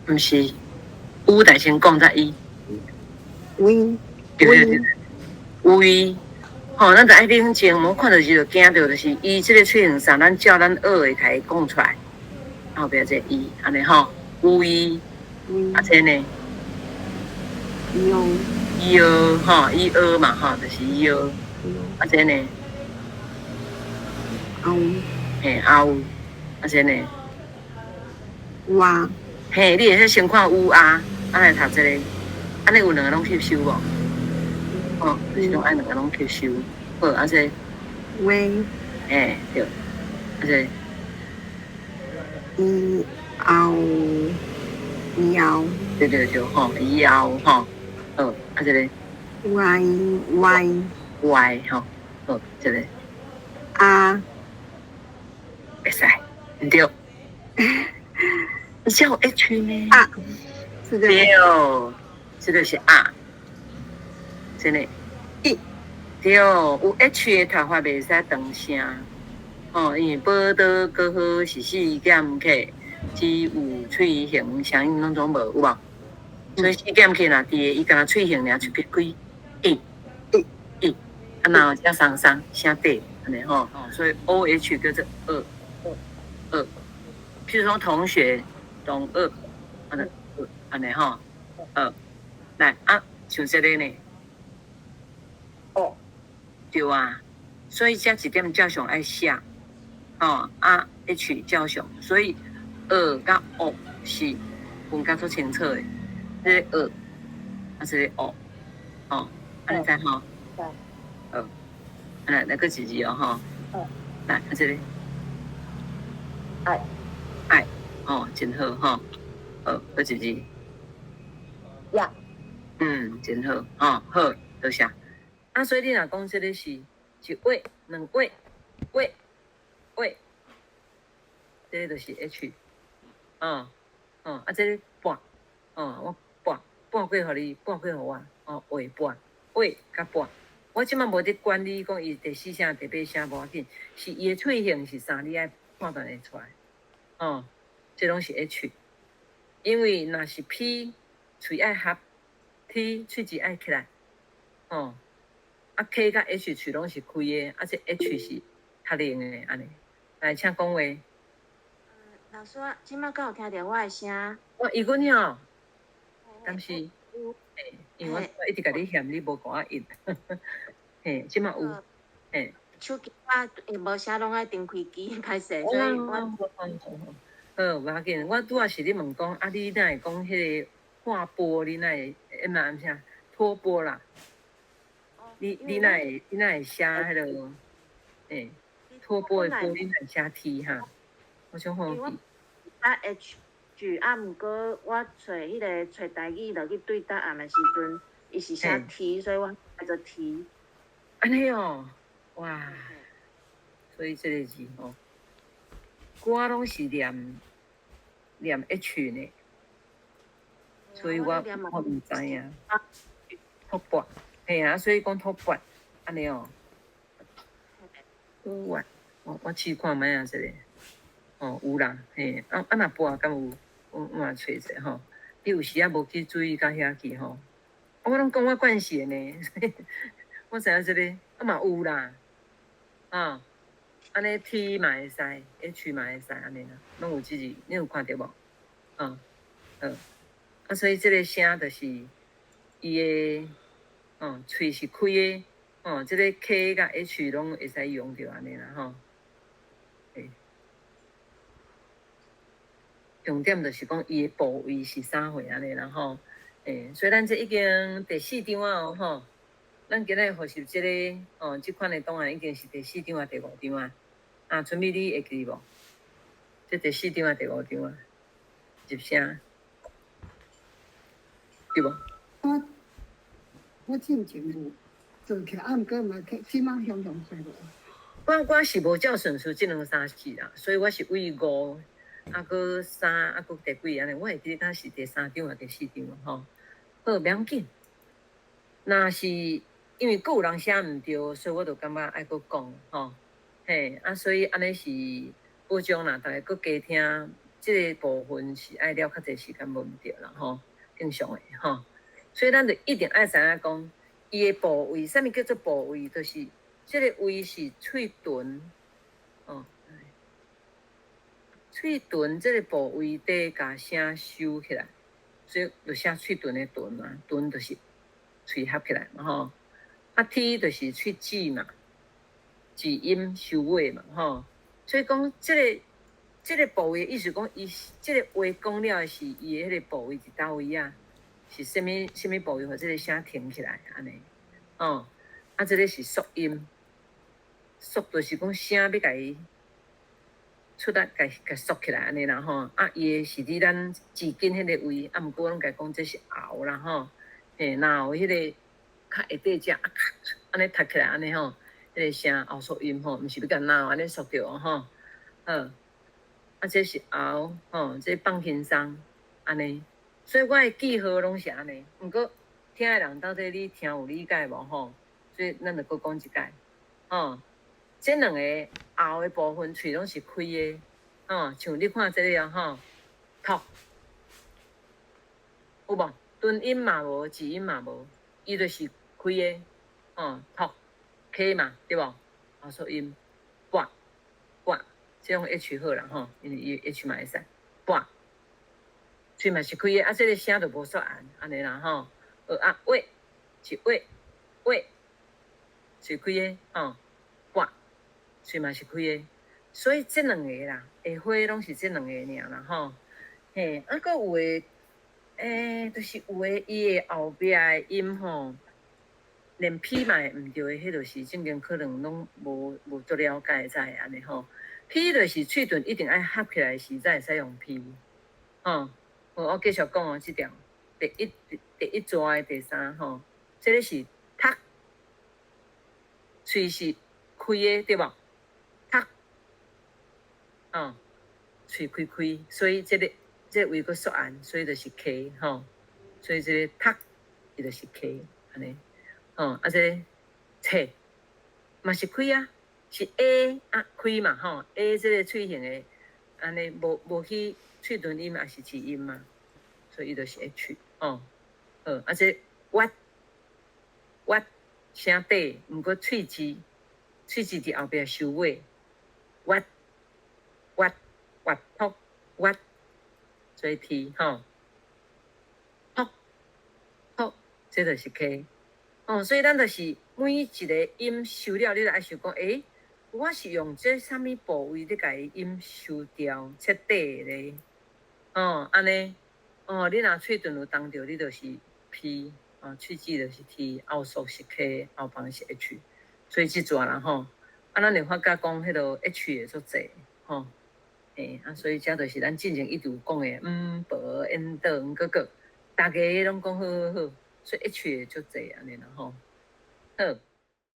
毋是，有但先講才伊。 V。對對對，V，吼，咱就愛冷靜，無看著字就驚著，就是伊這个喙形啥，咱照咱學的共伊講出來。後壁這個伊，按呢吼，V，啊這呢？ U。 U 吼，伊學嘛吼，就是 U。啊這呢？ O。嘿，O。啊這呢？哇。嘿，你會使先看有啊，啊來讀這个，按呢有兩个攏吸收無？哦，就是攏愛兩个攏吸收。好，啊這個。 V。嘿，對。啊這個。 E O 腰。對對對，吼，腰吼，好，啊這个。 Y Y。 Y 吼，好，這个。 R。會使，毋對。你叫 H 呢？啊，是的。對，這个是 R，真的。 E。對，有 H 的讀法袂使長聲，吼，因為寶刀閣好是四減 K，只有喙形聲音攏總無，有無？所以四減 K 若佇個，伊敢若喙形爾喙開，E E，啊，若有遮鬆鬆聲短，按呢吼，所以 O H 叫做二二。譬如說同學同學，按呢按呢吼，來啊，像這个呢，哦，對啊，所以這一點照常愛寫，吼啊 H 照常，所以二佮 O 是分甲足清楚的，這个二，啊這个 O，吼，按呢知吼？對。好，來來閣一字哦，吼。來，啊這个。愛。愛，吼，真好吼，好，閣一字。呀。嗯，真好，吼，好，多謝。啊，所以你若講這个是一畫、兩畫、畫、畫，這个就是 H，哦，哦，啊，這个撥，哦，我撥撥過予你，撥過予我，哦，畫撥，畫佮撥。我這擺無佇管你講伊第四聲、第八聲無要緊，是伊的喙形是啥，你愛判斷會出來。哦，這攏是 H，因為若是 P，喙愛合，T 喙舌愛起來，哦，啊 K 佮 H 喙攏是開的，啊這 H 是較冷的按呢。來，請講話。老師，我這擺敢有聽著我的聲？我伊阮吼，敢是？嘿，因為我一直共你嫌你無共我應，嘿，這擺有，嘿。手機我無啥攏愛重開機，歹勢，所以我。好，無要緊，我拄仔是咧問講，啊，你哪會講彼个畫波？你哪會？欸，毋是啥？拖波啦。你哪會寫彼个？欸，拖波的波，你哪會寫 T 哈？我想好奇。啊 H，啊，毋過我揣彼个揣台語落去對答案的時陣，伊是寫 T，所以我寫做 T。按呢哦，哇！所以這个字吼，我攏是念念 H 呢，所以我毋知影。托缽，嘿啊，所以講托缽，按呢哦。好啊，我試看覓啊，這个，哦，有啦，嘿，啊啊若撥敢有？我嘛揣者吼，你有時仔無去注意到遐去吼。我攏講我慣勢的呢，我知影這个，啊嘛有啦，啊，按呢 T 嘛會使，H 嘛會使，按呢啦，攏有這字，你有看著無？啊，好，啊，所以這个聲就是伊的，哦，喙是開的，哦，這个 K 佮 H 攏會使用著按呢啦，吼。欸，重點就是講伊的部位是啥貨按呢啦，吼。欸，所以咱這已經第四章啊，吼。咱今日復習這个，哦，這款的檔案已經是第四章啊，第五章啊。啊，春美你會記無？這第四章啊，第五章啊，入聲，對無？我進前有做起來，啊，毋過嘛，這擺雄雄說無。我是無照順序這兩三字啦，所以我是為五，啊，閣三，啊，閣第幾按呢？我會記得敢是第三章抑第四章吼。好，袂要緊。若是因為閣有人寫毋對，所以我就感覺愛閣講吼。嘿，啊，所以按呢是保障啦，逐个閣加聽，這个部分是愛了較濟時間無毋對啦吼，正常的吼。所以咱就一定愛知影講，伊的部位，啥物叫做部位？就是這个位是喙唇，哦，喙唇這个部位底共聲收起來，所以就寫喙唇的唇嘛，唇就是喙合起來嘛吼。啊，T 就是喙齒嘛，齒音收尾嘛吼。所以講這个這个部位，意思講伊這个話講了的是伊的彼個部位佇佗位啊？是啥物啥物部位，予這个聲停起來按呢？哦，啊，這个是縮音，縮就是講聲欲共伊出來，共共縮起來按呢啦吼。啊，伊的是佇咱舌根彼个位，啊，毋過攏共講這是喉啦吼。嘿，若有彼个較下底遮啊，按呢讀起來按呢吼，彼个聲喉縮音吼，毋是欲共嚨按呢縮著吼。好，啊，這是喉吼，這放輕鬆按呢。所以我的記號攏是按呢，毋過聽的人到底你聽有理解無吼？所以咱就閣講一擺，吼，這兩个喉的部分喙攏是開的，吼，像你看這个哦，吼，讀，有無？唇音嘛無，舌音嘛無，伊就是開的，吼，讀，K 嘛，對無？喉縮音，跋，跋，這用 H 好啦吼，因為伊 H 嘛會使，跋。喙嘛是開的，啊，這个聲就無煞按，按呢啦吼。啊，話是話話，喙開的吼，跋，喙嘛是開的，所以這兩个啦，下花攏是這兩个爾啦吼。嘿，啊，閣有的，就是有的伊的後壁的音吼，連 P 嘛會毋對的，彼就是正經可能攏無足了解才會按呢吼。P 就是喙唇一定愛合起來時才會使用 P，吼。我繼續講哦，這條第一逝的第三吼，這个是讀，喙是開的對無？讀，哦，喙開開，所以這个這个位閣縮按，所以就是 K 吼，所以這个讀，伊就是 K 按呢，吼，啊這个冊嘛是開啊，是 A 啊開嘛吼，A 這个喙型的，按呢無去喙唇音也是舌音嘛，所以伊就是 H 吼，好，啊這越越聲短，毋過喙舌喙舌佇後壁收尾，越越越讀越，所以 T 吼，讀讀，這就是 K 哦，所以咱就是每一个音收了，你就愛想講，欸，我是用這啥物部位咧共伊音收掉徹底咧？哦，按呢，哦，你若喙唇有動著，你就是 P，哦，喙齒就是 T，後縮是 K，後放是 H，所以這逝啦吼，啊，咱會發覺講彼个 H 會足濟，吼，嘿，啊，所以這就是咱進前一直有講的，毋、無、緣、倒、毋、閣、閣，逐个攏講好好好，所以 H 會足濟按呢啦吼，好。